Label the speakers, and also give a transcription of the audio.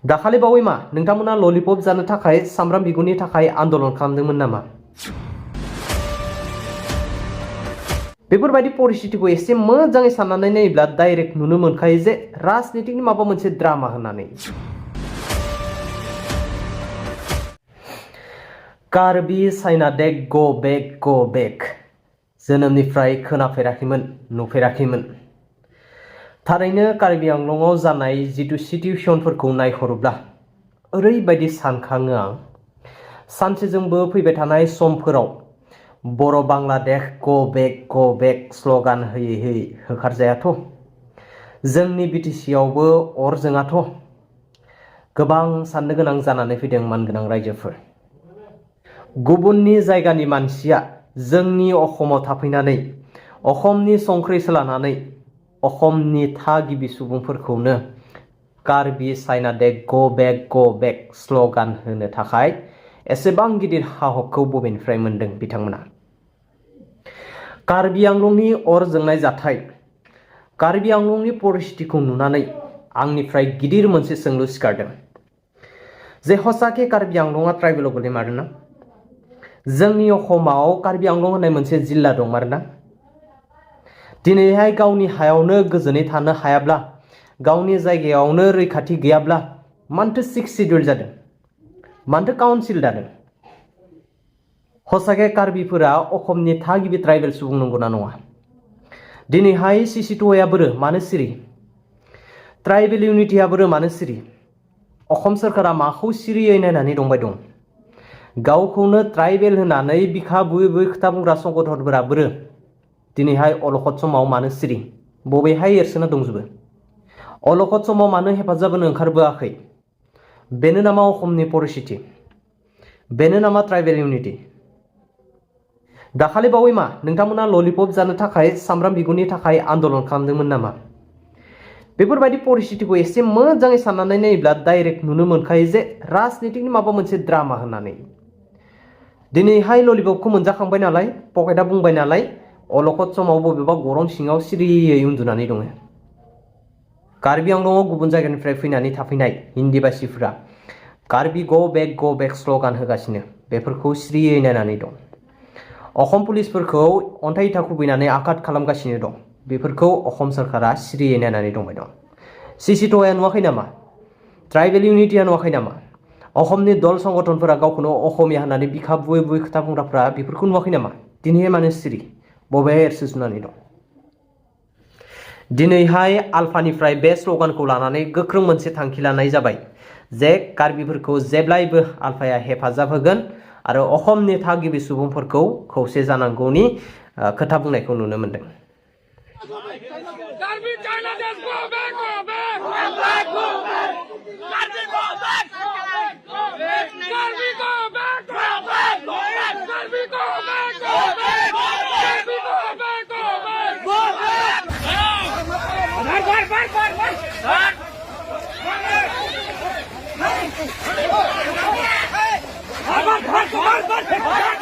Speaker 1: दाखालि बावै मा नोंथांमोना ललिपप जानो थाखाय सामब्राम बिगुरनि थाखाय आन्दोलन खालामदोंमोन नामा? बेफोरबायदि परिस्थितिखौ एसे मोजाङै साननानै नायोब्ला डाइरेक्ट नुनो मोनखायो जे राजनितिकनि माबा मोनसे ड्रामा होननानै। कार्बि चाइना डे गो बेक जोनोमनिफ्राय खोनाफेराखैमोन नुफेराखैमोन। थारैनो कार्बि आंलंआव जानाय जिथु सिटुएसनफोरखौ नायहरोब्ला ओरैबायदि सानखाङो आं, सानसे जोंबो फैबाय थानाय समफोराव बर' बांलादेश गो बेक स्ल'गान होयै होयै होखारजायाथ', जोंनि बिटिसिआवबो अर जोङाथ', गोबां साननो गोनां जानानै फैदों मानगोनां रायजोफोर। गुबुननि जायगानि मानसिया जोंनि अखमाव थाफैनानै अखमनि संख्रि सोलानानै अखमनि थागिबि सुबुंफोरखौनो कार्बि चाइना डे गो बेक स्ल'गान होनो थाखाय एसेबां गिदिर साहसखौ बबेनिफ्राय मोनदों बिथांमोना? कार्बि आंलंनि अर जोंनाय जाथाय, कार्बि आंलंनि परिस्थितिखौ नुनानै आंनिफ्राय गिदिर मोनसे सोंलु सिखारदों जे हसाके कार्बि आंलंआ ट्राइबेलाव गोलैमारोना? जोंनि अखमाव कार्बि आंलं होननाय मोनसे जिल्ला दं मारोना? दिनैहाय गावनि हायावनो गोजोनै थानो हायाब्ला, गावनि जायगायावनो रैखाथि गैयाब्ला मानोथो 6 सिड्युल जादों? मानोथो काउन्सिल दादों? हसाके कार्बिफोरा अखमनि थागिबि ट्राइबेल सुबुं नंगौना नङा? दिनैहाय सिसिट'आ बोरो मानो सिरि? ट्राइबेल इउनिटिया बोरो मानो सिरि? अखम सोरखारा माखौ सिरियै नायनानै दंबाय दं? गावखौनो ट्राइबेल होननानै बिखा बुयै बुयै खोथा बुंग्रा संगठनफोरा बोरो दिनैहाय अलखद समाव मानो सिरि? बबेहाय एरसोना दंजोबो? अलखद समाव मानो हेफाजाब होनो ओंखारबोआखै? बेनो नामा अखमनि परिस्थिति? बेनो नामा ट्राइबेल इउनिटि? दाखालि बावै मा नोंथांमोना ललिपप जानो थाखाय सामब्राम बिगुरनि थाखाय आन्दोलन खालामदोंमोन नामा? बेफोरबायदि परिस्थितिखौ एसे मोजाङै साननानै नायोब्ला डाइरेक्ट नुनो मोनखायो जे राजनितिकनि माबा मोनसे ड्रामा होननानै। दिनैहाय ललिपपखौ मोनजाखांबाय नालाय, पकेटआ बुंबाय नालाय, अलखद समाव बबेबा गरं सिङाव सिरियै उन्दुनानै दङ। कार्बि आंलंआव गुबुन जायगानिफ्राय फैनानै थाफैनाय हिन्दीबासिफोरा कार्बि गो बेक स्ल'गान होगासिनो, बेफोरखौ सिरियै नायनानै दं। अखम पुलिसफोरखौ अन्थाइ इथा खुबैनानै आघात खालामगासिनो दं, बेफोरखौ अखम सोरखारा सिरियै नायनानै दंबाय दं। सिसिट'आ नुवाखै नामा? ट्राइबेल इउनिटिया नुवाखै नामा? अखमनि दल संगठनफोरा गावखौनो अखमिया होननानै बिखा बुयै बुयै खोथा बुंग्राफ्रा बेफोरखौ नुवाखै नामा? दिनैहाय मानो सिरि? बबेहाय एरसोजुनानै दं? दिनैहाय आल्फानिफ्राय बे स्ल'गानखौ लानानै गोख्रों मोनसे थांखि लानाय जाबाय जे कार्बिफोरखौ जेब्लायबो आल्फाया हेफाजाब होगोन आरो अखमनि थागिबि सुबुंफोरखौ खौसे जानांगौनि खोथा बुंनायखौ नुनो मोनदों।
Speaker 2: Come on!